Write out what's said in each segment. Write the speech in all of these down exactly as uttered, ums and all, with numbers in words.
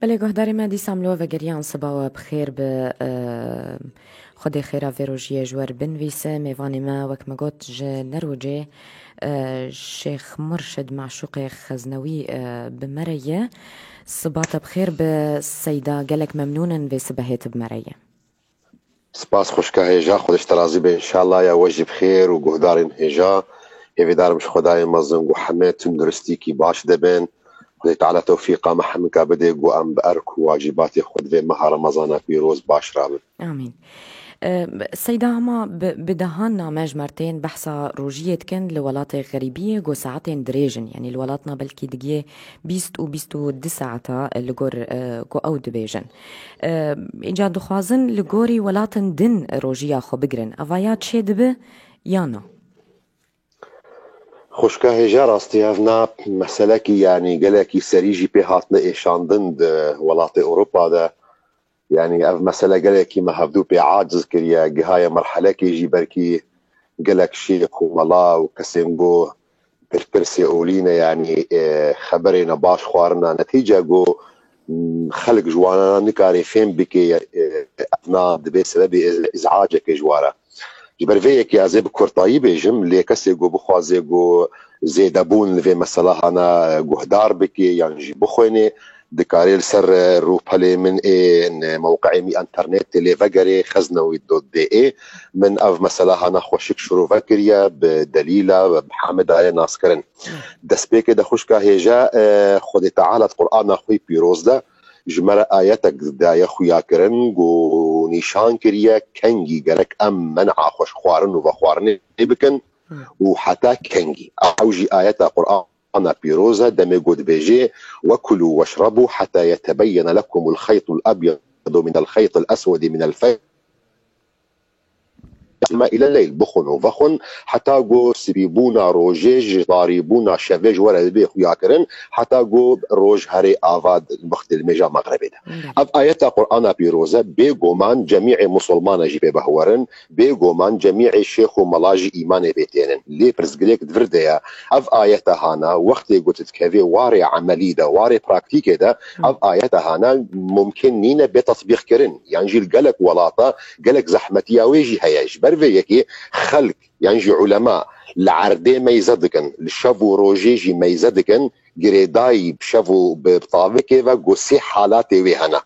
Belê guhdarê me, dîsa em li we vegeriyan, siba we bi xêr be. Xwedê xêra vê rojiyê ji we re binivîse. Mêvanê me, wek me got, ji Nerwicê, Şêx Murşid Meşûqê Xeznewî, bi me re ye. Siba te bi xêr be Seyda, gelek memnûn in vê sibehê tu bi me re ye. Spas xwişka hêja, Xwedê ji te razî be. Înşallah ya we jî bi xêr û guhdarên hêja. Hêvîdarim ji Xwedayê mezin ku heme tunduristîkî baş de bin. Xwedê Teala tewfîqa me hemika bide ku em bi erk û wacîbatê xwe di vê meha Remezana pîroz baş rabin. Amîn. E, Seyda, hema bi, bi dehan name ji me re tên behsa rojiyê dikin li welatê xerîbiyê ku saetên dirêj in, yanî li welatna belkî digiyê bîst û bîst û du saeta li gor, e, ku ew dibêjin. E, Îca dixwazin li gorî welatin din rojiya xwe bigirin. Eva ya çê dibe ya na? Xwişka hêja, rastî ev na meselekî, yanî gelekî serî jî pê hatine êşandin di welatê Ewropa de. Yanî ev mesele gelekî me hevdû pê aciz kiriye, gihaye merhelekê jî belkî gelek şêx û mela û kesên ku pirsê olî ne, yanî, e, xeberê ne baş xwarina netîce ku, m, xelk ji wana nikare fêm bike, e, ev na dibe sebebê iz-, izcaceke ji wara. Ji ber vê yekê ez ê bi kurtayî bêjim, lê kesê ku bixwaze ku zêdebûn li vê meselahana guhdar bike yan jî bixwêne, dikare li ser rûpelê min ê mewqeyê min înternetê lê vegere, xeznewî dot D E. Min ev meselahana xweşik şirove kiriye, bi delîla, bi heme daye naskirin. Destpêkê de xwişka hêja, e, Xwedê Teala di Qur'ana xwe pîroz de ji me re ayetek daye xuyakirin, ku nîşan kiriye kengî gerek em men'a xweş xwarin û vexwarinê bikin û heta kengî. Ew jî ayeta Qur'ana pîroz e, demê ku dibêje: "Wekulû weşrebû heta yetebeyyene lekumul xeytul ebyedu minel xeytil eswedi minel fecr." Ema île leyl, bixwin û vexwin, heta ku sibîbûna rojê ji tarîbûna şevê ji we re bibe xuyakirin, heta ku roj herê ava di wextê limêja mexrebê de. Ev ayeta Qur'ana pîroz e, bêguman cemîê musulmana jî pê behwerin, bêguman cemîê şêx û mela jî îmanê pê tênin. Lê pirsgirêk di vir de ye, ev ayeta hana, wextê ku tu dikevê warê emelî de, warê praktîkê de, ev ayeta hana mumkin nîne bê tetbîqkirin. Yan jî li gelek welata gelek zehmetiya wê jî heye. Ji ber vê yekê xelk yan jî ulema li erdê meyze dikin, li şev û rojê jî meyze dikin, girêdayî bi şev û bi, bi tavikê ve ku sê halatê wê hene.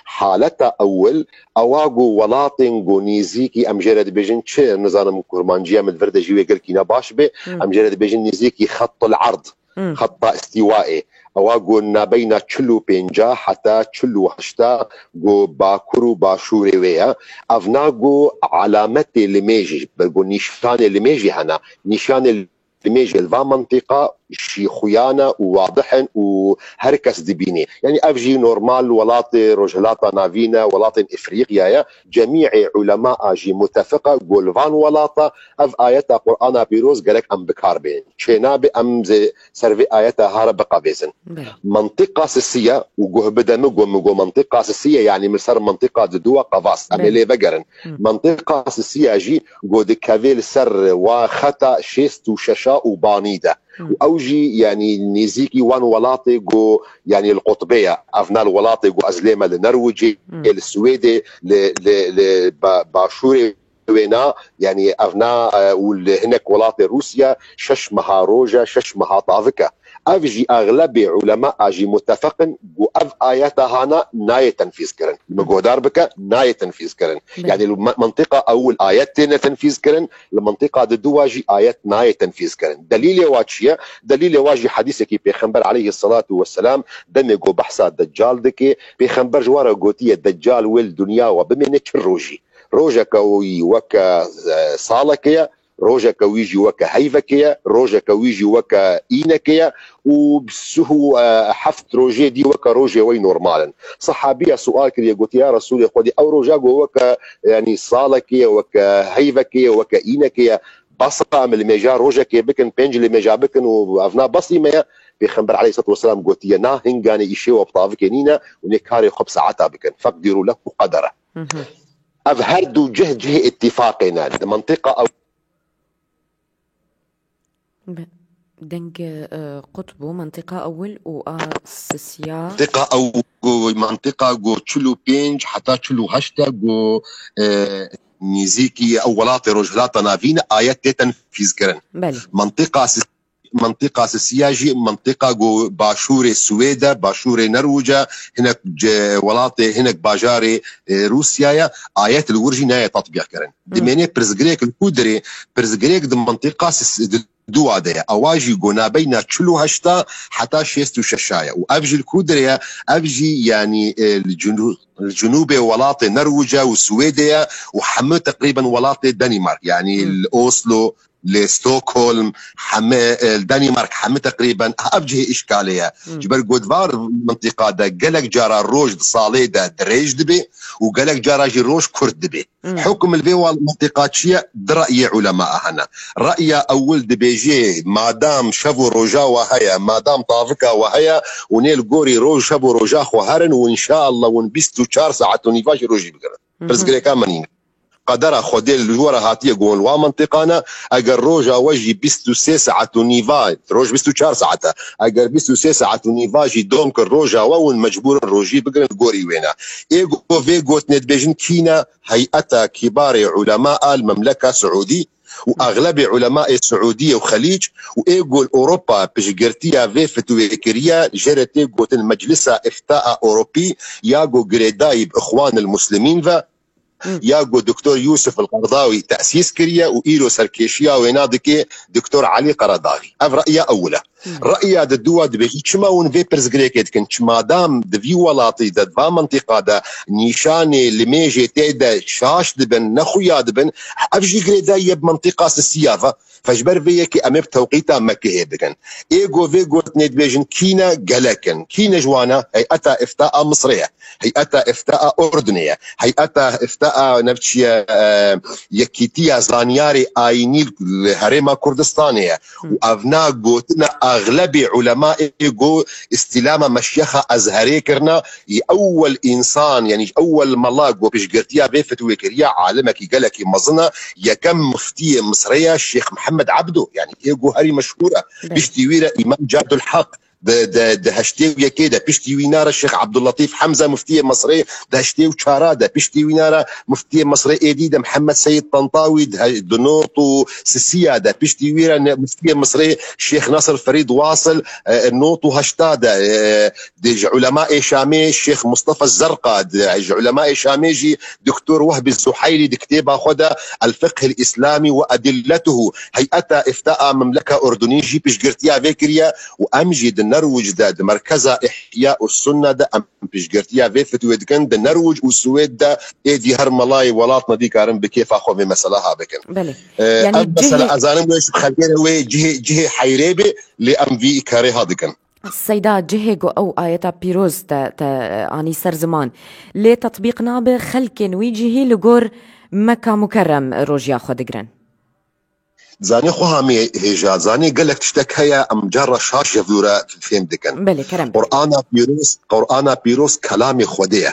Haleta ewil, ewa ku welatên ku nêzîkî, em jê re dibêjin çi, nizanim kurmanciya min vir de jî wê gelkî ne baş be, em jê re dibêjin nêzîkî xettil erd. Xetta îstîwaê. Ewa ku nabeyna çil û pênca heta çil û heşta ku bakur û başûrê wê ye. Evna ku alametê limêjî, ber ku nîşanê limêjî hene. Nîşanê limêjê li va mentiqa şîxuyan e û wadih in û her kes dibînê. Yanî ev jî normal welatê Rojhilata Navîn e, welatên Efrîqya ye. Cemîê ulema a jî mutefiq e ku li van welata ev ayeta Qur'ana pîroz gerek em bi kar bênin. Çênabe em zê ser vê ayeta hare biqavêzin. Belê. Mentiqa sisiye û guh bide min got, min got mentiqa sisiye, yanî min ser mentiqa diduwa qevast. Em ê Belê. lê vegerin. Hı. Mentiqa sisiye jî got dikeve li ser wa xeta şêst û şeş û banî de. Hı. Û ew jî, yanî, nêzîkî wan welatê got, yanî, li qutbê ye. Ev na li welatê got ez lê me li Nerwicê, Hı. li Swêdê, li, li, li ba-, başûrê wêna, yanî ev na, e, û li hinek welatê Rûsya şeş meha roj e, şeş meha tavik e. Ev jî exlebê ulema a jî mutefiq in ku ev ayeta hana nayê tenfîz kirin. Min guhdar bike, nayê tenfîz kirin. Belê. Yanî li me-, mentiqa ewil ayet têne tenfîz kirin, li mentiqa di duwa jî ayet nayê tenfîz kirin. Delîlê wa çi ye? Delîlê wa jî hedîsekî Pêxember aleyhisselatu vesselam demê ku behsa Deccal dike, Pêxember ji wa re gotiye, Deccal wê li dinya we bimêne çil rojî. Rojeke wî weke, e, saleke ye, rojeke wî jî weke heyveke ye, rojeke wî jî weke îneke ye û sih û, e, heft rojê dî weke rojê we yî normal in. Sehabiya sual kiriye, gotiye, Ya Resûlê Xwedê, ew roja ku weke, yanî saleke ye, weke heyveke ye, weke îneke ye, bes e em limêja rojekê bikin, pênc limêja bikin û ev na besî me ye? Pêxember aleyhisselatu vesselam gotiye, Na, hinganê îşê we bi tavikê nîne û nê karê xwe bi saeta bikin. Feqdîrû lehu qedere. Hı hı. Ev her du cih cihê îtîfaqê ne. Di mentiqa ew Be-, Deng, e, qut bû, mentiqa ewil û a sisiya. Mentiqa ew, go, mentiqa go çil û pênc heta çil û heşt e, go, e, nêzîkî ew welatê Rojhilata Navîn e, ayet tê tenfîz kirin. Belê. Mentiqa sis-, mentiqa sisiya jî mentiqa go başûrê Swêd e, başûrê Nerwûc e, hinek ce-, welatê, hinek bajarê, e, Rûsya ye, ayet li wir jî nayê tatbîq kirin. Hmm. Dimênê pirsgirêk li ku dirê, pirsgirêk di mentiqa sis-, di dûa de ye. Ewa jî go nabeyna çil û heşt heta şêst û şeş ye. Û ev jî li ku dirê ye? Ev jî, yanî, e, li cunû-, li cunûbê welatê Nerwûc e û Swêdê ye û hemû teqrîben welatê Danîmark, yanî Hmm. li Oslo, li Stockholm, hemû, e, li Danîmark, hemû teqrîben ev cihê îşkalê ye. Hmm. Ji ber ku di van mintîqa de gelek cara roj di salê de dirêj dibe û gelek cara jî roj kurt dibe. Hmm. Hukm li vê wal-, mintîqa çi ye? Di reyê ulema hene. Reya ewil dibêje, madam şev û roja we heye, madam tavika we heye, hûn ê li gorî roj, şev û roja xwe herin û înşaallah hûn bîst û çar saet û nîva jî rojî bigirin. Mhm. Pirsgirêka min nîne. Qedera Xwedê li we re hatiye ku hûn li wan mintîqan e, eger roja we jî bîst û sê saet û nîva, roj bîst û çar saet e, eger bîst û sê saet û nîva jî dom kir roja we, hûn mecbûr in rojî bigirin li gorî wêne. Ê ku vê gotinê dibêjin kî ne? Heyeta Kibarê Ulema a li Memleka Siûdî û exlebê ulemayê Siûdiyê û Xelîc û ê ku li Ewropa piştgirtiya vê fitwê kiriye, jê re tê gotin Meclisa Îfta a Ewropî, ya ku girêdayî bi Ixwan el Muslimîn ve, Hmm. ya ku Doktor Yûsif el Qerdawî tesîs kiriye û îro serkêşiya wêna dike Doktor Elî Qeredaxî. Ev reya ewil e. Hmm. Reya di dû a dibêjî, çima hûn vê pirsgirêkê dikin? Çi madam di vî welatî de, di va mintîqa de nîşanê limêjê tê de şaş dibin, nexuya dibin, ev jî girêdayî ye bi mintîqa sisiya ve. Fe ji ber vê yekê em ê bi tewqîta Mekihê bikin. Ê ku vê gotinê dibêjin kî ne, gelek in. Kî ne ji wan e? Heyeta Îfta a Misrê ye. Heyeta Îfta a Urdunê ye. Heyeta Îfta a, ne çi ye, e, Yekîtiya Zanyarê Ayînî li Herêma Kurdistanê ye. Hı. Û evna gotina exlebê ulema ê ku îstîlama meşyexa Ezherê kirina, yî ewel însan, yanî ewel mela ku piştgirtiya vê fitwê kiriye, alimekî gelekî mezin e, yekem muftiyê Misrê ye, Şêx Mihemed Ebdo, yanî ê ku herî meşhûr e. Belê. Piştî wî re Îmam Cadul Heq, di, di, di heştê û yekê de, piştî wî nare Şêx Ebdulletîf Hemze muftiyê Misrê, di heştê û çara de, piştî wî nare muftiyê Misrê êdî de Mihemed Seyid Tantawî, di he-, di not û sisiya de, piştî wî re ne-, muftiyê Misrê Şêx Nasir Ferîd Wasil, e, not û heşta de, e, di ji ulemayê Şamê Şêx Mustafa Zerqa, di, ji ulemayê Şamê jî Doktor Wehbî Zuheyrî di kitêba xwe de El Fiqh el Îslamî ve Edilletuhu, Heyeta Îfta a Memleka Urdunî jî piştgirtiya vê kiriye û em jî di Nerwûc de, di Merkeza Îhya û Sunne de em piştgirtiya vê fitwê dikin. Di Nerwûc û Swêd de êdî her melayê welat nedî karin bi kêfa xwe vê meseleha bikin. Belê. E, Yanî ev mesele cihê ez zanim wê ji xelkê re wê cihê, cihê heyrê bê, lê em vî karê ha dikin. Seyda, cihê ku ew ayeta pîroz te, te anî ser ziman, lê tetbîq nabe, xelkên wî cihî li gor Meka Mukerrem rojiya xwe digirin. Zanê xwe hamê hêja, zanê gelek tiştek heye, em cara şaş ji vî re fêm dikin. Belê, kerem. Qur'ana pîroz, Qur'ana pîroz kelamê Xwedê ye.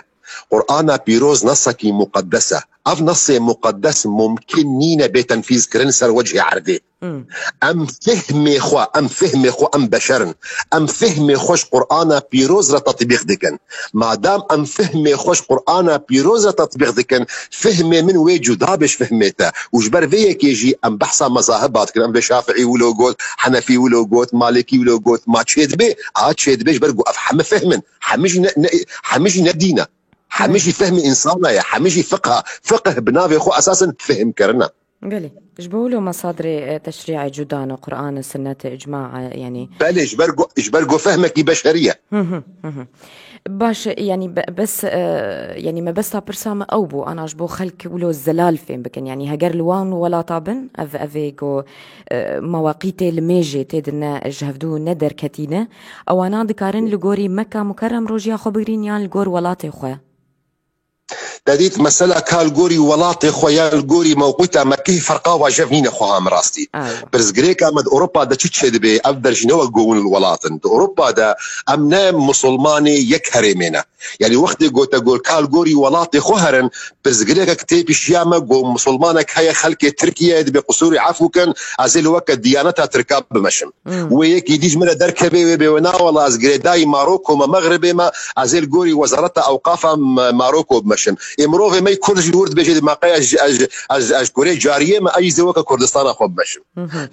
Qur'ana pîroz nesekî muqeddes e. Ev nesê muqeddes mumkin nîne bê tenfîz kirin ser wecihê erdê. Hmm. Em fehmê xwe, em fehmê xwe, em beşer in. Em fehmê xwe ji Qur'ana pîroz re tetbîq dikin. Madam em fehmê xwe ji Qur'ana pîroz re tetbîq dikin, fehmê min wê cuda be ji fehmê te. Û ji ber vê yekê jî em behsa mezahiba dikin. Em bê Şafi'î wilo got, Henefî wilo got, Malikî wilo got. Ma çê dibe? A çê dibe ji ber ku ev heme fehm in. Heme jî ne, ne, heme jî ne dîn e. Heme jî fehmê însana ye. Heme jî fiqh e. Fiqh bi navê xwe esasen fehmkirin e. Belê. Ji bo wilo mesadrê, e, teşrî'ê cuda ne, Qur'an, sunnet, icma, e, yanî. Belê, ji ber go-, ji ber go fehmekî beşerî ye. Hı hı, hı hı. Baş e, yanî be-, bes, e, yanî mebesta pirsa me ew bû, ana ji bo xelk wilo zelal fêm bikin. Yanî heger li wan welata bin, ev, evê go, e, mewaqîtê limêjê tê de ne, ji hevdû ne derketî ne, ewana dikarin li gorî Meka Mukerrem rojiya xwe bigirîn yan li gor welatê xwe? Te dît mesela ka li gorî welatê xwe ya li gorî mewqûta me kê ferqa wajev nîne xweha min rastî. Pirsgirêka me di Ewropa de çi çêdibe, ev der jî ne wek go hûn li welat in. Di Ewropa de em ne misilmanê yek herêmê ne. Yanî wextê go te got ka li gorî welatê xwe herin, pirsgirêkek tê pişiya me go misilmanek heye xelkê Tirkiye dibê qisûrî efû kin, ez ê li weke diyaneta Tirka bimeşim. Wê yekî dî ji min re derkeve wê bê wê na wela ez girêdayî Maroko me, Mexribê me, ez ê li gorî Wezareta Ewqafa me-, Maroko bimeşim. Ê mirovê me yî Kurd jî li wir dibêje dê me qey ez, ez, ez, ez kurê cariyê me, ez jî zê weke Kurdistana xwe bimeşim.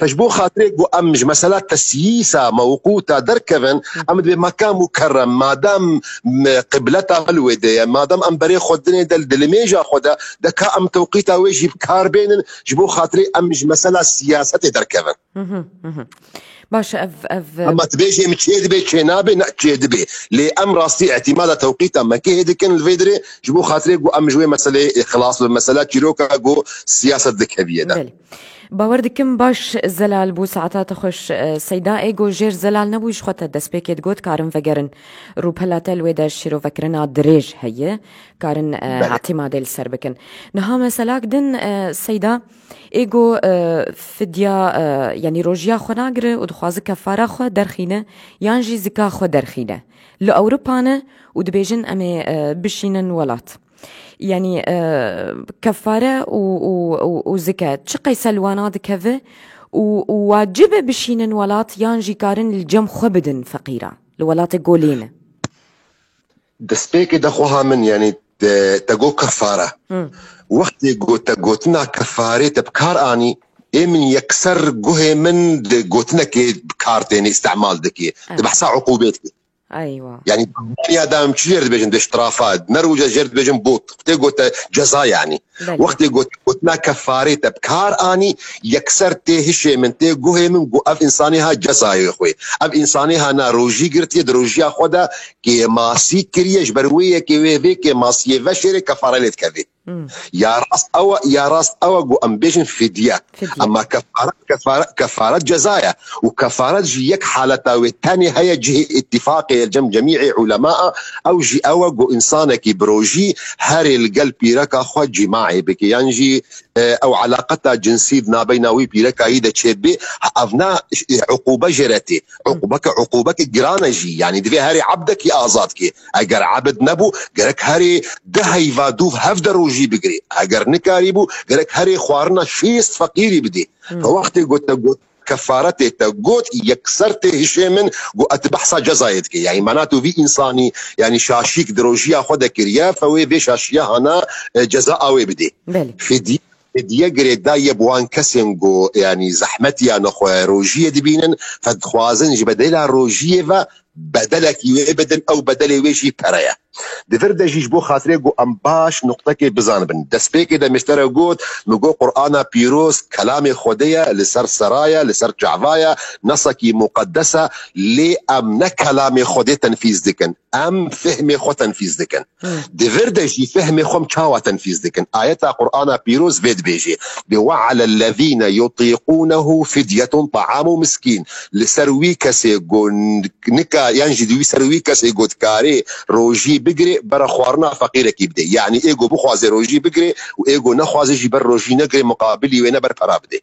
Fe ji bo xatirê ku em ji mesela tesyîsa mewqûta derkevin, em dibê mekam û kerem, madem me qibleta me li wê de ye, madem em berê xwe dinê de li dilmêja xwe de, de ka em tewqîta wê jî bi kar bênin, ji bo xatirê em ji mesela siyasetê derkevin. Baş e, ev, ev, Ema tu bêjê min çê dibê, çê nabe, ne, çê dibê. Lê em rastî îtîmada tewqîta Mekê hê dikin li vê dirê, ji bo xatirê ku em ji wê meseleyê xilas bin, mesela çîroka ku siyaset dikeviye de. Belê. Bawer dikim baş Zelal bû, saeta te xweş. E, Seyda ê ku jêr Zelal nebû, ji xwe te destpêkê digot, karin vegerin. Rûpela te li wê de şîrovekirina dirêj heye, karin, e, Belê. îtîmadê li ser bikin. Niha meselak din, e, Seyda, Ê ku, e, fidya, e, yanî rojiya xwe nagire û dixwaze kefara xwe derxîne, yan jî zika xwe derxîne. Li Ewropa ne û dibêjin em ê, e, bişînin welat. Yanî, e, kefare û, û, û, û zike çi qeyse li wana dikeve û, û wacib e bişînin welat yan jî karin li cem xwe bidin feqîra li welatê golê ne? Destpêkê de xweha min, yanî te, te got kefare. Wextê got te gotina kefarê te bi kar anî, ê min yekser guhê min di gotinekê bi kar têne, îstemal dike. Di behsa uqûbê dike. Eywa. Yanî Almanya de em çi jêr dibêjin, di strafa, ne rûce jêr dibêjin bot. Tê got te ceza yanî. Belê. Wextê got, gotina kefarê te bi kar anî, yekser tê hişê min, tê guhê min, got ev însanê ha cezayê xwe. Ev însanê ha na rojî girtiye, di rojiya xwe de kêmasî kiriye, ji ber wê yekê wê vê kêmasiyê veşêrê kefare lê dikeve. Ya rast ew e, ya rast ew e, got em bêjin fidye. Fidye. Ema kefaret, kefaret, kefaret ceza ye. Û kefaret jî yek haleta wê tenê heye cihê îttifaqê cem cemîê ulema, ew jî ew e, got însanekî bi rojî herê li gel pîreka xwe cîmaê bike. Yan jî e, ew elaqeta cinsî di navbeyna wî pîreka yî de çêbê, ev na, e, uqûbe jê re tê. Uqûbeke, uqûbeke giran e jî. Yanî divê herê ebdekî azad kê. Eger ebd nebû, gerek herê di heyva dûv hevde rojî bigirê. Eger nikarîbû, gerek herê xwarina şêst feqîrî bidê. Fe wextê got te got, kefaretê te got, yekser tê hişê min, got, et behsa cezayê dike. Yanî mana tu vî însanî, yanî şaşîk di rojiya xwe de kiriye, fe wê vê şaşiya hana, e, ceza a wê bidê. Belê. Fidye, fidye girêdayî ye bi wan kesên ku, yanî zehmetiya nexwe rojiyê dibînin, fe dixwazin ji bedela rojiyê ve bedelekî wê bidin, ew bedelê wê jî pere ye. Di vir de jî ji bo xatirê ku em baş nuqtekê bizanibin. Destpêkê de min ji te re got, min got Qur'ana pîroz kelamê Xwedê ye, li ser sera ye, li ser çava ye, nesekî muqeddes e, lê em ne kelamê Xwedê tenfîz dikin. Em fehmê xwe tenfîz dikin. Di vir de jî fehmê xwe em çawa tenfîz dikin? Ayeta Qur'ana pîroz vê dibêjê. Dê ve alellezîne yutîqûnehu fidyetun ta'amu miskîn. Li ser wî kesê ku nika, yan jî di wî ser wî kesê ku dikarê rojî bigirê, bere xwarina feqîrekî bidê. Yanî ê ku bixwaze rojî bigirê û ê ku nexwaze jî ber rojî negirê, muqabilî wê ne ber pera bidê.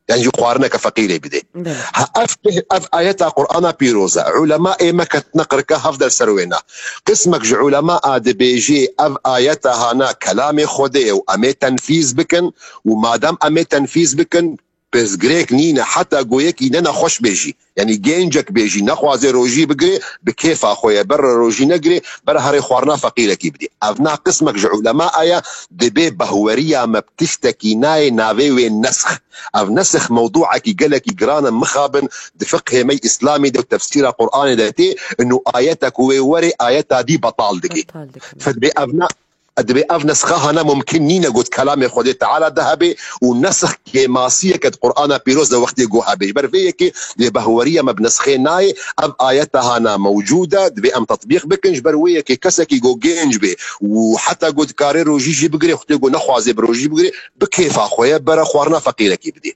Yan jî xwarineke feqîrê bidê. Belê. Ha, ev, ev ayeta Qur'ana pîroz e. Ulema ê me ketine qirika hevdel ser wêna. Qismek ji ulema a dibêjê ev ayeta hana kelamê Xwedê ye û em ê tenfîz bikin û madem em ê tenfîz bikin, pirsgirêk nîne, heta go yekî ne nexweş bê jî, yanî gencek bê jî, nexwaze rojî bigirê, bi kêfa xwe ye, bere rojî negirê, bere herê xwarina feqîrekî bidê. Ev na qismek ji ulema aya dibê behweriya me bi tiştekî nayê navê wê nesx. Ev nesx mewdûekî gelekî giran e, mixabin di fiqhê me yî îslamî de û tefsîra Qur'anê de tê, inu ayete ku wê werê ayeta dî betal dike. Betal dike. Fe dibê ev na Dibê ev nesxa hana mumkin nîne got kelamê Xwedê Teala de hebe û nesx kêmasiyeke di Qur'ana pîroz de wextê got hebe. Ji ber vê yekê dê behweriya me bi nesxê nayê, ev ayeta hana mewcûd e, divê em tetbîq bikin, ji ber wê yekê kesekî got gênc bê û heta got dikarê rojî jî bigirê, wextê got nexwazê bi rojî bigirê, bi kêfa xwe ye, bere xwarina feqîrekî bidê.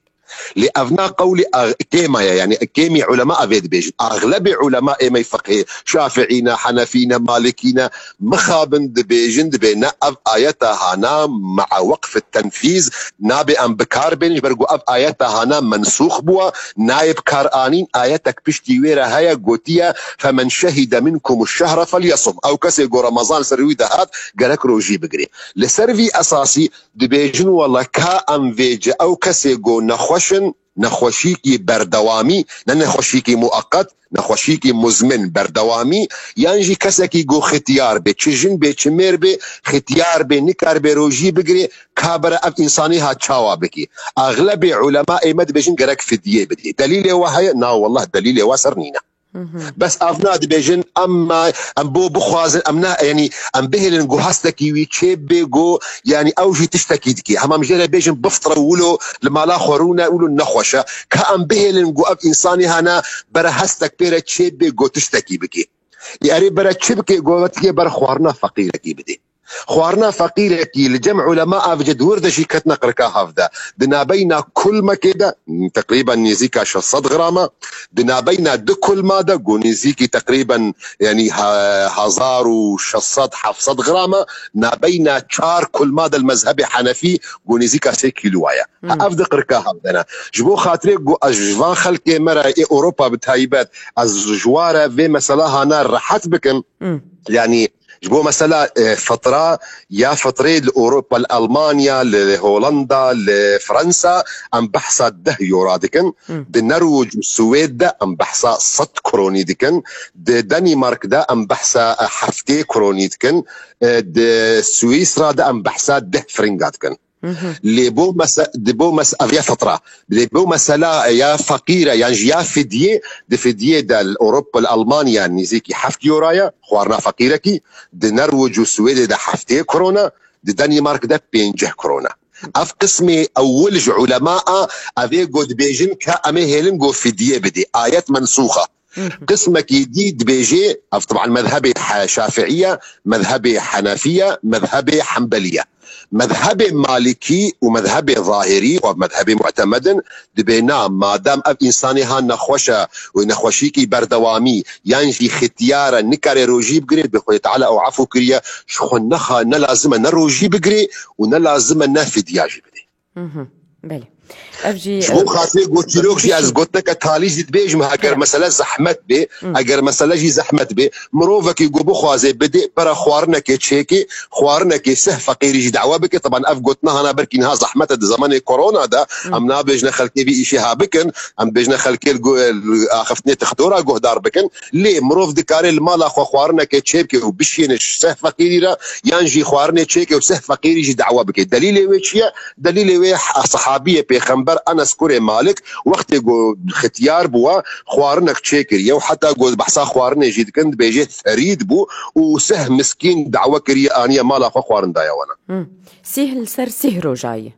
Lê ev na qewlê a-, kêma ye, yanî kêmî ulema evê dibêjin. Axlebê ulema ê me fiqhê, Şafiî ne, Henefî ne, Malikî ne, mixabin dibêjin, dibê ne, ev ayeta hana mea weqf tenfîz nabe em bi kar bênin, ji ber ku ev ayeta hana mensûx bûwa, nayê bi kar anîn, ayetek piştî wê re heye, gotiye, "Femen şehide minkum şehre felyasum." Ew kesê ku Remezan ser wî de hat, gerek rojî bigirê. Li ser vî esasî dibêjin, wela ka em vê ci ew kesê ku nexweş in, nexweşîkî berdewamî, ne nexweşîkî mueqet, nexweşîkî muzmin berdewamî, yan jî kesekî ku xitiyar bê, çi jin bê, çi mêr bê, xitiyar bê, nikar bê rojî bigirê, ka bere ev însanî ha çawa bikî? Axlebê ulema ê me dibêjin gerek fidiyê bidî. Delîlê we heye? Na, wellah delîlê we ser nîne. Bes ev na dibêjin, em, em bo bixwazin, em na, yanî, em bihêlin ku hestekî wî çê bê, ku, yanî, ew jî tiştekî dike. Hema em jê re bêjin, "Biftre wilo, li mala xwe rûne, wilo nexweş e." Ka em bihêlin ku ev însanî hana bere hestek pê re çê bê, ku tiştekî bike. Ê, erê bere çi bike, ku ev dike bere xwarina feqîrekî bidê. Xwarina feqîrekî li cem ulema ev ci di wir de jî ketine qirka hevde. Di nabeyna kulmekê de, teqrîben nêzîka şeş sed grama, di nabeyna du kulma de, ku nêzîkî teqrîben, yanî, he-, hezar û şeş sed heft sed grama, nabeyna çar kulma de li mezhebê Henefî, ku nêzîka sê kîlowa ye. Ha, ev di qirka hevde ne. Ji bo xatirê ku ez ji van xelkê me re ê Ewropa bi taybet, ez ji wa re vê mesela hana rehet bikim, yanî, ji bo mesela, e, fitra, ya fitrê li Ewropa, li Almanya, li Holanda, li Fransa, em behsa deh euro dikin. Di Nerwic û Swêd de em behsa sed kronî dikin. Di Danimark de em behsa, e, heftê kronî dikin. E, di Swîsra de em behsa deh fringa dikin. Lê bo mese-, di bo mes-, ev ya fitra. Lê bo mesela ya feqîre, yan jî ya fidyê, di fidyê de li Ewropa, li Almanya nêzîkî heft euro ye, xwarina feqîrekî, di Nerwic û Swêdê de heftê krone, di Danimark de pênceh krone. Ev qismê ewil ji ulema a, ev ê ku dibêjin ka em ê hêlin ku fidyê bidê. Ayet mensûx e. Qismekî dî dibêjê, ev, teban, mezhebê he-, Şafiî ye, mezhebê Henefî ye, mezhebê Hembelî ye. Mezhebê Malikî û mezhebê Zahirî û mezhebê Mu'temedin dibê na, madem ev însanê ha nexweş e û nexweşîkî berdewamî yan jî xitiyar e, nikare rojî bigirê, dibê Xwedê Teala ew efû kiriye, ji xwe nexa-, ne lazim e ne rojî bigirê û ne lazim e ne fidya jî bidê. Belê. Ev jî, Ji bo e, xatirê ku çîrok jî, ez gotineke talî jî dibêjim, eger Tamam. mesele zehmet bê, Hı. eger mesele jî zehmet bê, mirovekî ku bixwaze bidê, pere xwarinekê çêkê, xwarinekê seh feqîrî jî dawa bike. Teban ev gotina hana belkî niha zehmet e di zemanê korona de, Hı. em nabêjne xelkê vî îşê ha bikin, em dibêjne xelkê li gu-, li axiftinê tixtora guhdar bikin. Lê mirov dikare li mala xwe xwarinekê çêbike û bişiyêne ji seh feqîrî re, yan jî xwarinê çêke û seh feqîrî jî dawa bike. Delîlê wê çi ye? Delîlê wê he-, sehabiyê pêxember Enes kurê Malik, wextê ku xitiyar bûwa, xwarinek çêkiriye û heta ku behsa xwarinê jî dikin, dibêje, "Ferîd bû û seh miskîn dawa kiriye, aniye mala xwe, xwarin daye wana." Hmm. Sîh li ser sîh rojayî.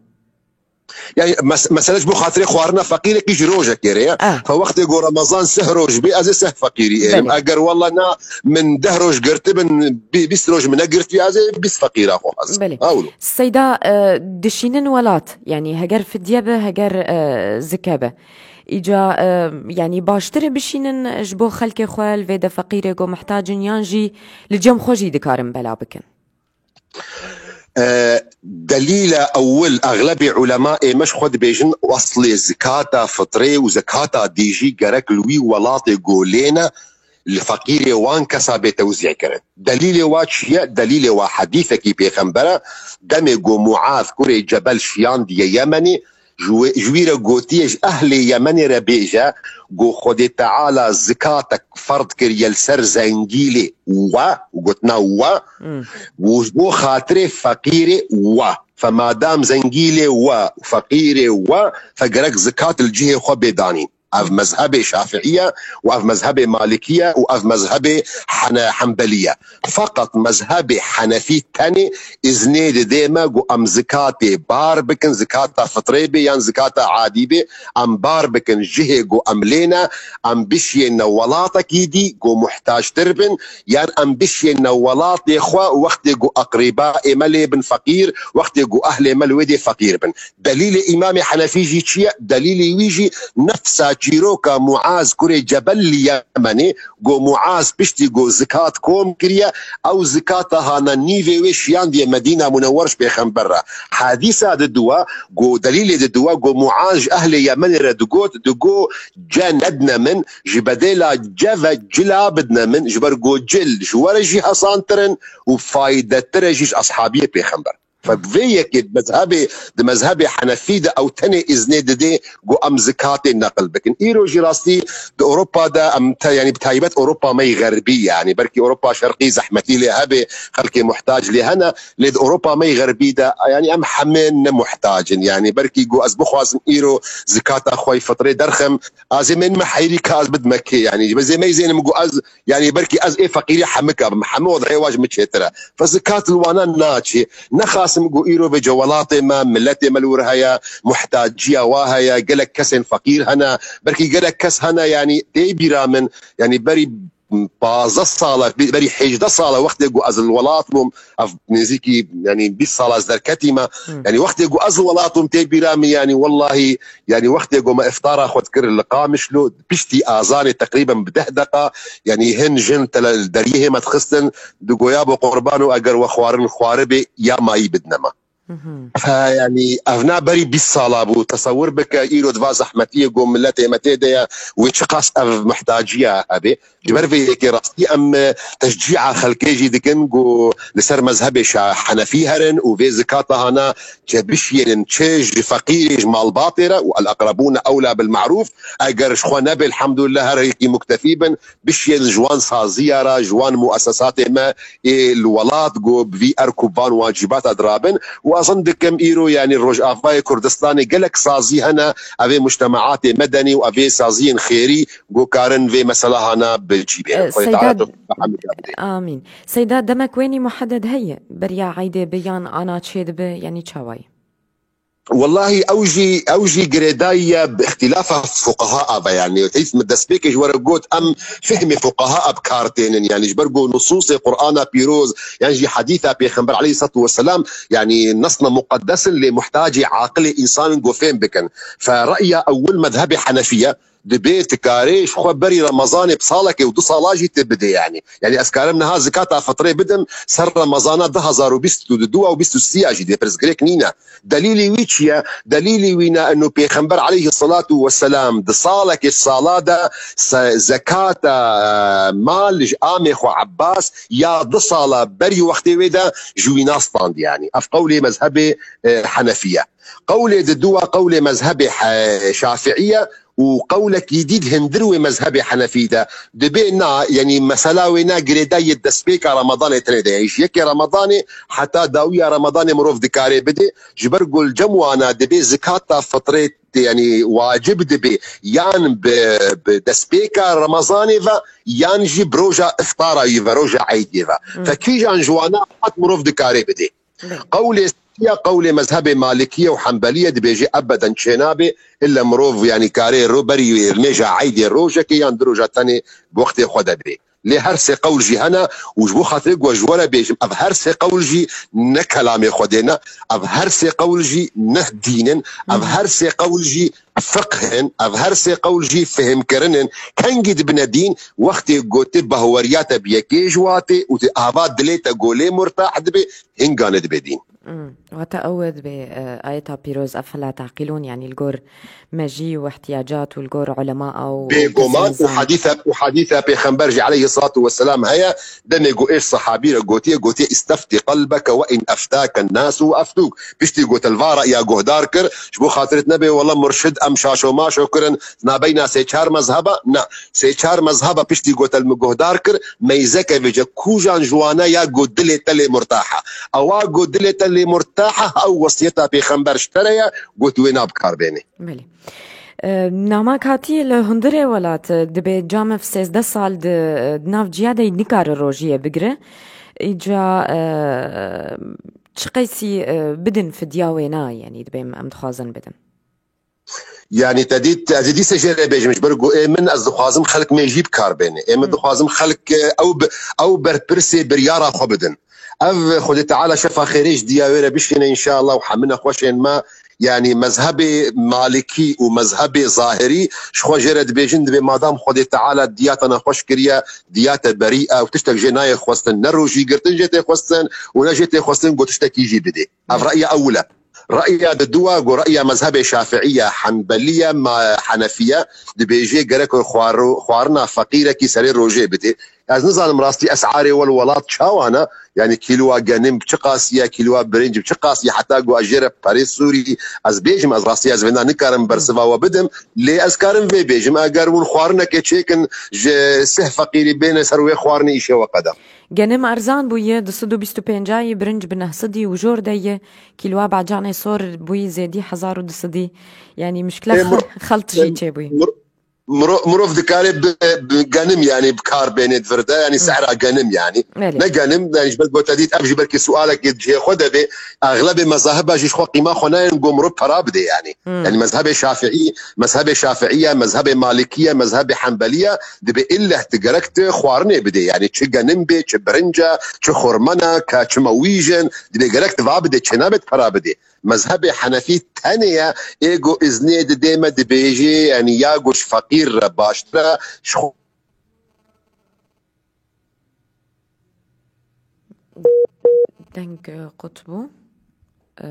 Yani mes-, mesele ji bo xatirê xwarina feqîrekî ji rojekê re ye. Ah. Fe wextê ku Remezan seh roj bê, ez ê seh feqîrî êrim. Belê. Eger wela na min deh roj girtibin, bî-, bîst roj min negirtiye, ez ê bîst feqîra xwe ez. Belê. Ewlo. Seyda, e, dişînin welat, yani heger fidye be, heger, e, zike be. Îca, e, yani baştir e bişînin ji bo xelkê xwe, li vê de feqîrê ku mihtac in, yan jî li cem xwe jî dikarin bela bikin. E, delîla ewil, exlebê ulema ê me ji xwe dibêjin, eslê zikata fitrê û zikata dî jî gerek li wî welatê ku lê ne, li feqîrê wan kesa bê tewzî kirin. Delîlê wa çi ye? Delîlê wa hedîsekî pêxember e, demê ku Muaz kurê Cebel şiyandiye Yemenê, ji wê, ji wî re gotiye, ji ehlê Yemenê re bêje, ku Xwedê Teala zikatek ferd kiriye li ser zengîlê we, û gotina we, Hmm. û ji bo xatirê feqîrê we. Fe madam zengîlê we, feqîrê we, fe gerek zikat li cihê xwe bê danîn. Ev mezhebê Şafiiye û ev mezhebê Malikiye û ev mezhebê Hene-, Hembeliye. Feqet mezhebê Henefî tenê iznê didê me ku em zikatê bar bikin, zikata fitrê bê yan zikata adî bê, em bar bikin cihê ku em lê ne, em bişiyêne welatekî dî ku muhtactir bin, yan em bişiyêne welatê xwe wextê ku eqrîba ê me lê bin feqîr, wextê ku ehlê me li wê dê feqîr bin. Delîlê Îmamê Henefî jî çi ye? Delîlê wî jî nefsa çîroka Muaz kurê Cebel li Yemenê, go Muaz piştî go zikat kom kiriye, ew zikata hana nîvê wê şiyandiye Medîna Munewwer ji Pêxember re. Hadîsa di duwa, go delîlê di duwa, go Muaz ji ehlê Yemenê re digot, digo, ce nedine min, ji bedêla ce ve cila bidine min, ji ber go cil ji we re jî hesantir in û faydetir e jî ji eshabiyê Pêxember. Fe vê yekê di mezhebê, di mezhebê Henefî de ew tenê îznê didê ku em zikatê neqil bikin. Îro jî rastî di Ewropa de em te, yanî bi taybet Ewropa me yî xerbî, yanî belkî Ewropa şerqî zehmetî lê hebe, xelkê muhtac lê hene, lê di Ewropa me yî xerbî de, yanî em heme ne muhtac in. Yanî belkî ku ez bixwazim îro zikata xwe yî fitrê derxim, ez ê min me heyrî ka ez bidime kê, yanî ji me zê me yî zênim ku ez Yanî belkî ez ê feqîrî hemika bim, hemî wed'ê wa ji min çêtir e. Fe zikat li wana naçê. Nexasim ku îro vêce welatê me, miletê me li wir heye, muhtaciya wa heye, gelek kesên feqîr hene. Belkî gelek kes hene, yanî tê bîra min, yanî berî pazdeh sala, berî hêjdeh sala wextê ku ez li welat bûm, ev nêzîkî, yanî bîst sala ez derketîme. Hmm. Yanî wextê ku ez li welat bûm tê bîra min, yanî wellahî, yanî wextê ku me îftara xwe dikir li Qamişlo, piştî azanê teqrîben bi deh deqa, yanî hin jin tele deriyê me dixistin, digoya bo qurbano eger we xwarin xwaribê ya mayî bidine me. Mhm. He, yanî ev na berî bîst sala bû. Tesewir bike îro di va zehmetiyê ku miletê me tê de ye, wê çiqas ev muhtaciya hebe. Ji ber vê yekê rastî em, e, teşcî'a xelkê jî dikin ku li ser mezhebê şa-, Henefî herin û vê zikata hana çe bişiyênin çi ji feqîrê, ji malbatê re û el-eqrebûne ewla bil-me'rûf. Eger ji xwe nebe, elhamdulillah, her yekî muktefî bin, bişiyên ji wan saziya re, ji wan muesesatê me ê li welat ku bi vî erk û van wacibata dirabin. Û ez zan dikim îro, yanî Rojavayê Kurdistanê gelek sazî hene, ev ê mujtemaatê medenî û ev ê saziyên xêrî ku karin vê mesela hana bi cî bênin. E, Xwedê Seyda, Teala tewfîq bi hemî de bide. Amîn. Seyda, demek wênî muhedded heye? Beriya eydê bi yan ana çê dibe, yanî çawayî? Wellahî ew jî, ew jî girêdayî ye bi îxtîlafa fuqaha ve, yanî hîç min destpêkê ji we re got, em fehmê fuqaha bi kar tênin, yanî ji ber ku nusûsê Qur'ana pîroz, yan jî hedîsa Pêxember aleyhisselatu vesselam, yanî nesna muqeddes in, lê muhtacê aqilê însan in ku fêm bikin. Fe re'ya ewil mezhebê Henefî ye, dibê tu karê ji xwe berî Remezanê bi salekê û du sala jî tu bidê, yanî. Yanî ez karim niha zikata fitrê bidim, ser Remezana du hezar û bîst û du û bîst û sê jî dê pirsgirêk nîne. Delîlî wî çi ye? Delîlî wî ne eno Pêxember aleyhisselatu vesselam di salekê sala de se-, zekata, e, mal ji amê xwe Ebbas ya du sala berî wextê wê de ji wî nastand, yanî. Ev qewlê mezhebê, e, Henefî ye. Qewlê di dû wa qewlê mezhebê he-, Şafiî ye û qewlekî dî di hundir wê mezhebê Henefî de. Dibê na, yanî mesela wê na girêdayî yê destpêka Ramadanê tenê de ye. Ji yekê Ramadanê heta dawiya Ramadanê mirov dikare bidê. Ji ber ku li cem wana dibê zikata fitrê, yanî wacib dibê, yan bi, bi destpêka Ramazanê ve, yan jî bi roja iftara wî ve, roja eydê ve. Hmm. Fe kîjan ji wana hat mirov dikare bidê. Belê. Qewlê setiya, qewlê mezhebê Malikiye û Hembeliye dibêje ebeden çênabe, ille mirov, yanî karê ro berî wê, li mêja eydê rojekê yan du roja tenê bi wextê xwe de bê. Lê her sê qewl jî hene û ji bo xatirê ku ez ji we re bêjim, ev her sê qewl jî ne kelamê Xwedê ne, ev her sê qewl jî ne dîn in, ev her sê qewl jî fiqh in, ev her sê qewl jî fihmkirin in. Kengî dibine dîn? Wextê ku tu behweriya te bi yekê ji watê û tu ava dilê te ku lê murtah dibe, hingane dibe dîn. Hmm. Wata ew dibê, e, ayeta pîroz, efela taqîlûn, yanî li gor mejî û ihtiyacat û li gor ulema û Bêguman û kesên zan. Hadîsa, û hadîsa Pêxember jî aleyhissalatu vesselam heye, demê ku êş sehabî re gotiye, gotiye, "Îsteftî qelbeke ve in eftake nasu ve eftûk." Piştî ku te li va re'ya guhdar kir, ji bo xatirit nebe, wela murşid em şaşo maşo kirin, nabeyna sê çar mezheba, na, sê çar mezheba piştî ku te li min guhdar kir, meyzeke vêce kujan ji wana ya ku dilê te lê murtaha. Ewa ku dilê te lê murtaha, ew wesiyeta Pêxember ji te re ye, ku tu wê na bi kar bênê. Belê. E, Namak hatî li hundirê welat, e, dibê camev sêzdeh sal di, e, di nav ciya de nikare rojiyê bigire. Îca, e, çi qeysî, e, bidin fidya wê na, yanî dibê em dixwazin bidin. Yanî te dît, ez ê dîse jê re bêjim, ji ber ku ê min ez dixwazim xelk me jî bi kar bêne. Ê min Hmm. dixwazim xelk, e, ew bi, ew berpirsê biryara xwe bidin. Ev Xwedê Teala şefa xêrê ji diya wê re bişêne înşallah û hemine xweşên me, yanî mezhebê Malikî û mezhebê Zahirî ji xwe jê re dibêjin, dibê madam Xwedê Teala diya te nexweş kiriye, diya te berî e û tiştek jê nayê xwestin. Ne rojî girtin jê tê xwestin û ne jê tê xwestin ku tiştekî jî bidê. Ev reya ewil e. Reya di dua ku reya mezhebê Şafiî ye, Henbelî ye, ma Henefî ye, dibêjê gerek xwar-, xwarina feqîrekî serê rojê bidê. Ez nizanim rastî esarê we li welat çawa ne, yanî kîloa genim bi çi qasî ye, kîloa birinc bi çi qasî ye, heta ku ez jê re perê Sûrî ez bêjim, ez rastî ez vêna nikarim bersiva we bidim, lê ez karim vê bêjim, eger hûn xwarinekê çêkin ji sih feqîrî bêne ser wê xwarinê îşê we qede. Genim erzan bûye, du sed û bîst û pênc, birinc bi neh sedî û jor de ye, kîloa bacanê sor bûyî zêdî hezar û du sedî. Yanî mişkile Ê, xel-, mir-, xelt jî ê, çêbûyî. mir-, miro-, mirov dikare bi, bi genim, yanî bi kar bêne di vir de, yanî Hı. sehra genim, yanî. Belê. Ne genim, yanî ji ber ku te dît, ev jî belkî sualekê cihê xwe de bê, exlebê mezahiba jî ji xwe qîma xwe nayên ku mirov pera bidê, yanî. Hmm. Yanî mezhebê Şafiî, mezhebê Şafiî ye, mezhebê Malikî ye, mezhebê Henbelî ye, dibê illeh tu gerek tu xwarinê bidê. Yanî çi genim bê, çi birinc e, çi xurmen e, ke çi mewîj in, dibê gerek tu va bidê, çê nabe tu pera bidê. Mezhebê Henefî tenê ye, ê ku iznê didê me dibêjê, yanî ya ku ji feqîr re baştir e, ji xwe Deng, e, qut bû. E,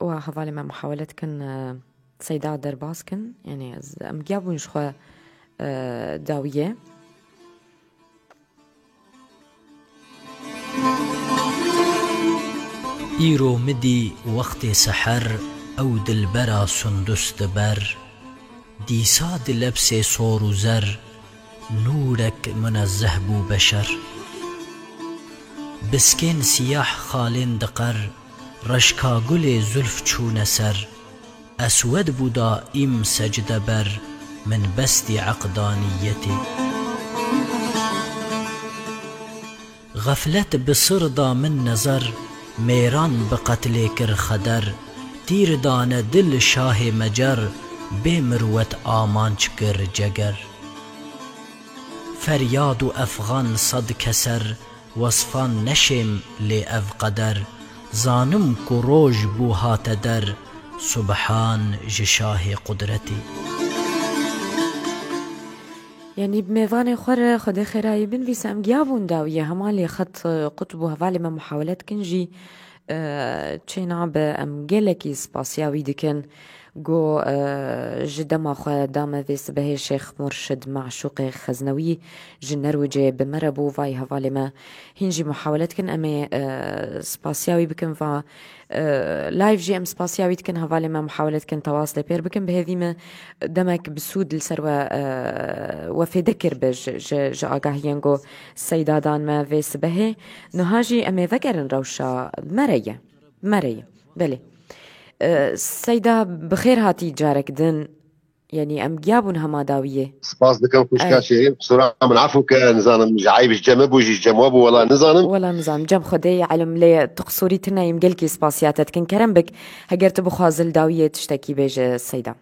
û hevalê me muhawele dikin, e, Seyda derbas kin. Yanî ez, em giya bûn ji xwe, e, dawiyê. Îro min dî wextê seher, ew dilbera sundus diber. Dîsa di lebsê sor û zer, nûrek munezzeh bû beşer. Biskên siyah xalên diqer, reşka gulê zulf çûne ser. Eswed bû daîm secdeber, min bestî eqdaniyetê. Xeflet bi sir da min nezer, mêran bi qetlê kir xeder, tîr dane dil şahê mecer, bê mirwet amanc kir ceger. Feryad û efxan sed keser, wesfan neşêm lê ev qeder, zanim ku roj bû hate der, subhan ji şahê qudretê. Yanî bi mêvanê xwe re Xwedê xêrayî binivîse, em giya bûn dawiyê hema lê xet, e, qut bû, hevalê me muhawele dikin jî, e, çê nabe, em gelekî spasiya wî dikin. Go, e, ji dema xwe da me vê sibehê Şêx Murşid Meşûqê Xeznewî ji Nerwicê bi me re bû, vay hevalê me. Hîn jî muhawele dikin, em ê, e, spasiya wî bikin va, e, live jî em spasiya wî dikin, hevalê me muhawele dikin tewas lê pêr bikin. Bi hêvî me demek bi sûd li ser we, e, we fêde kir bi ji, ji, ji agahiyên go Seyda dan me vê sibehê. Niha jî em ê vegerin rewşa me re ye. Me re ye. Belê. E, Seyda, bi xêr hatî carek din. Yanî em giya bûn hema dawiyê. Spas dikim xwişka Ey. Şêrîn. Qisûra min efû ke, nizanim ji eyb ji cem bû, jî ji cem we bû, wela nizanim. Wela nizanim. Cem Xwedê ye elim, lê tu qisûrî tune yî, em gelkî spasiya te dikin. Kerem bik, heger tu bixwazî li dawiyê tiştekî bêje Seyda.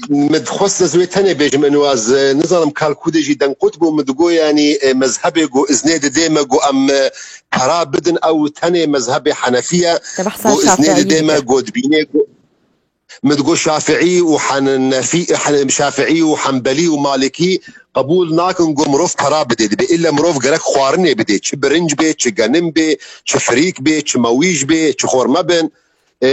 Min dixwest ez wê tenê bêjim, inu ez, e, nizanim kal kûdê jî deng qut bû, min digo, yanî, e, mezhebê ku iznê didê me ku em, e, pera bidin, ew tenê mezhebê Henefî ye. Te behsa Ku iznê Şafiî didê me, dike. ku dibînê ku, min digo Şafiî û Henefî, Hen-, Şafiî û Henbelî û Malikî qebûl nakin ku mirov pera bidê. Dibê ille mirov gerek xwarinê bidê. Çi birinc bê, çi genim bê, çi firîk bê, çi mewîj bê, çi xorme bin. E,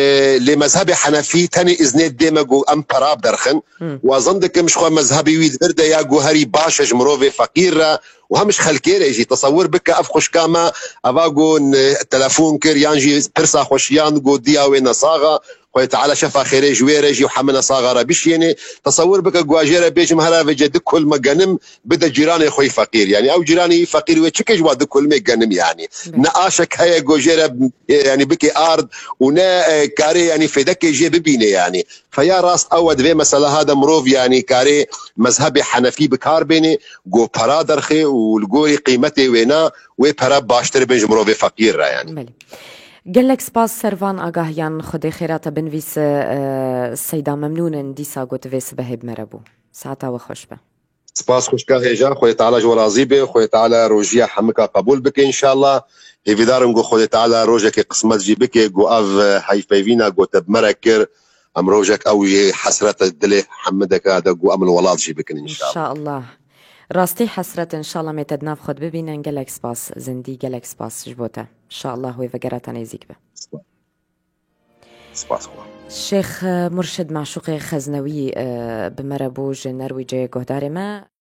lê mezhebê Henefî tenê iznê dê me ku em pera biderxin. Hmm. Û ez zan dikim ji xwe mezhebê wî di vir de ya ku herî baş e ji mirovê feqîr re û hem ji xelkê re jî. Tesewir bike ev xwişka me eva ku n-, telefon kir yan jî pirsa xwe şiyan ku diya wê nesax e Xwedê Teala şefa xêrê ji wê re jî û hemine saxa re bişiyêne. Tesewir bike, ku ez jê re bêjim, here vêce du kulme genim bide cîranê xwe yî feqîr. Yanî ew cîranê yî feqîr wê çike ji wa du kulmê genim yanî. Ne aşek heye ku jê re, e, yanî bike ard û ne, e, karê yanî fêdekê jê bibîne yanî. Feya rast ew e, di vê meseleha de mirov yanî karê mezhebê henefî bi kar bêne, ku pera derxê û li gorî qîmetê wêna wê pere baştir bin ji mirovê feqîr re yanî. Belê. Gelek spas ser van agahiyan, Xwedê xêra te binivîse, e, Seyda, memnûn in dîsa got vê sibehê bi me re bû. Saeta we xweş be. Spas xwişka hêja, Xwedê Teala ji we razî be, Xwedê Teala rojiya hemika qebûl bike înşallah. Hêvîdar im ku Xwedê Teala rojekê qismet jî bike ku ev, e, heyfeyvîna ku te bi me re kir, em rojek ew jê hesrete dilê hemideke de ku em li welat jî bikin înşallah. Înşallah. Rastî hesret, înşallah mê te di nav xwe de bibînin. Gelek spas zindî, gelek spas ji bo te. Înşallah wê vegera te nêzîk be. Spas. Spas xwe. Şêx, e, Murşid Maşûqê Xeznewî, e, bi me re bû ji Nerwîceyê guhdarê me.